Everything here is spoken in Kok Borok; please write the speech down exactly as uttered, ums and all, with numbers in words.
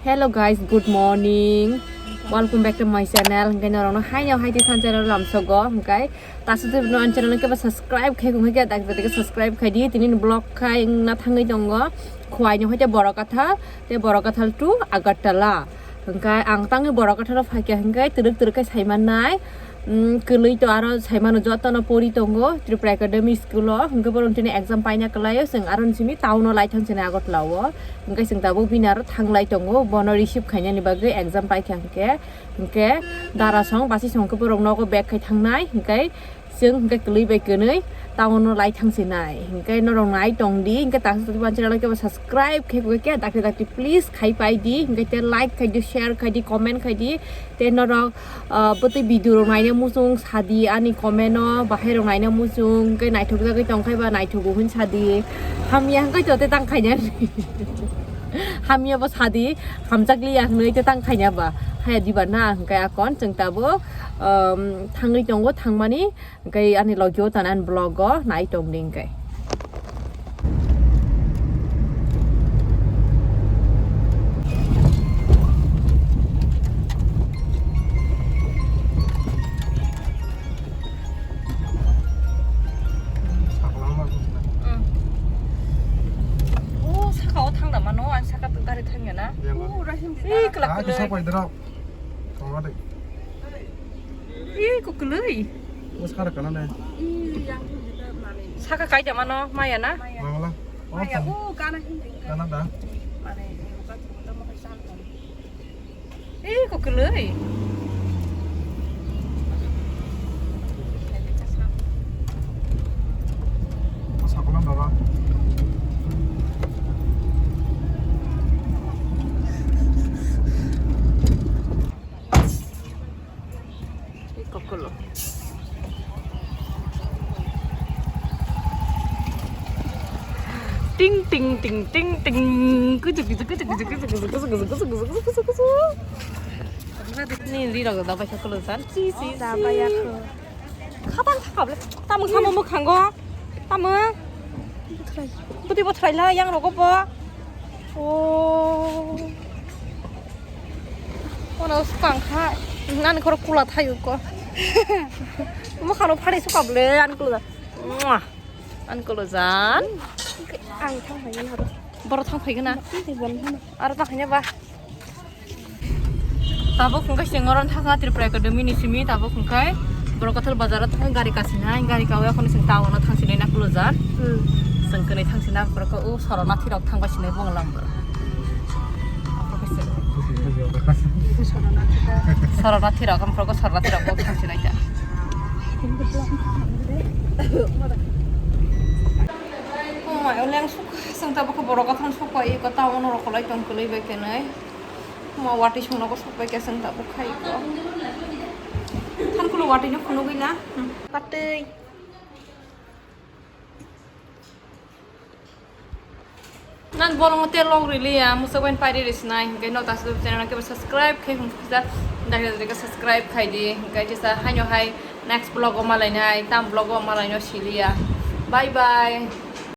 Hello guys, good morning. Welcome back to my channel. Hingke norokno haino haiti san channel lamsogo. Hingke tasu tu no an channel ke subscribe khai kung ke dak ke subscribe khai di. Tini vlog khai na thangwi tongo. Khwai no hoite Borok Kathal, te Borok Kathal to Agartala. Hingke ang tangwi Borok Kathal phaikya hingke twrwk twrwk kai saiman nai. Mm, kwlwi to aro saimano jotono pori tongo Tripura Academy school o, hwnkhe borok tini exam paina kwlaio, chwng aro simi town o lai thang sini Agartala o, hwnkhe chwng tabuk bini aro thanglai tongo, bono receive khainani bagwi exam paikha hwnkhe, hwnkhe dara song basi song khe borok nogo bag khai thangnai, hwnkhe chwng hwnkhe kwlwi bai kwnwi town o lai thang sinai, hwnkhe norok nai tongdi, hwnkhe taksa twi panchina like subscribe khai khe dakti dakti please khai paidi, hwnkhe like khai di, share khai di, comment khai di, te norok Ah, bwtwi video rok naina muchung sadi ani comment o, bahai rok naina muchung, hwnkhe naithok jagwi tongkhai ba naithogo hwn sadi. Hamya hwnkhe jote tang khaina. Hamya bo sadi, hamjakliya hwnwi te tang khaina ba. Haya diba na hwnkhe akon chwng tabuk, um, thangwi tongo, thangmani hwnkhe ani logio tana ani vlog o nai tongdi hwnkhe. Saklang ma sung na. Mm. O saka o thang da mano, ang saka gari thangya na. Yang. Ih, kelak Ah, kelak. Sok pai dero. Kau ada. Ih, kok kelai. Bos kada kana ne. Saka kai da mano, maya na? Mangala. Oh, Maya, tam. O kana hindi. Kana da. Mane, bukan cuma mau kesana. Ih, kok kelai. Saklang baba. Kokolo. Ting ting ting ting ting. Kuju kuju kuju kuju kuju kuju kuju kuju kuju kuju kuju kuju. Ni ri rok da bai kokolo san. Si si. Da bai ako. Khapan thakable. Tamung samung mukhango. Tamung. Bwtwi bo thwraila yang rogo bo. O. Ono swkang kha. Nani khoro kula thayo ko. Mukhano phari swkable ani kula. Mwah. Ani kula jan. Ang thang phai na ro. Boro thang phai na. Aro thang phai ba. Tabuk hwnkhe chwng oro thangkha Tripura Academy ni simi, tabuk hwnkhe Borok Kathal bazar o thangkha gari kasinai, gari kawi akhoni chwng town o thangsinai na kulujan. Hmm. Chwng kwnwi thangsinai borok o sorona thwi rok thangbai sinai bonglam borok. Sorona thwi rok, borok o sorona thwi rok bo thangsinai ta. Oh my, oleng suk, chwng tabuk Borok Kathal suk bai, eko town o rok kolai tong kwlwi bai kwnwi. Ma watwi songno ko sokbai khe chwng tabuk khai ko. Thankulo watwi no phunugwi na. Hmm. Patwi. Nan bolong te log rili ya, musa wen pairi ris nai, hingke no tasu channel ke subscribe khai hum kisa, dai dai ke subscribe khai di, hingke kisa haino hai next vlog o malai nai, tam vlog o malai no sili ya. Bye bye.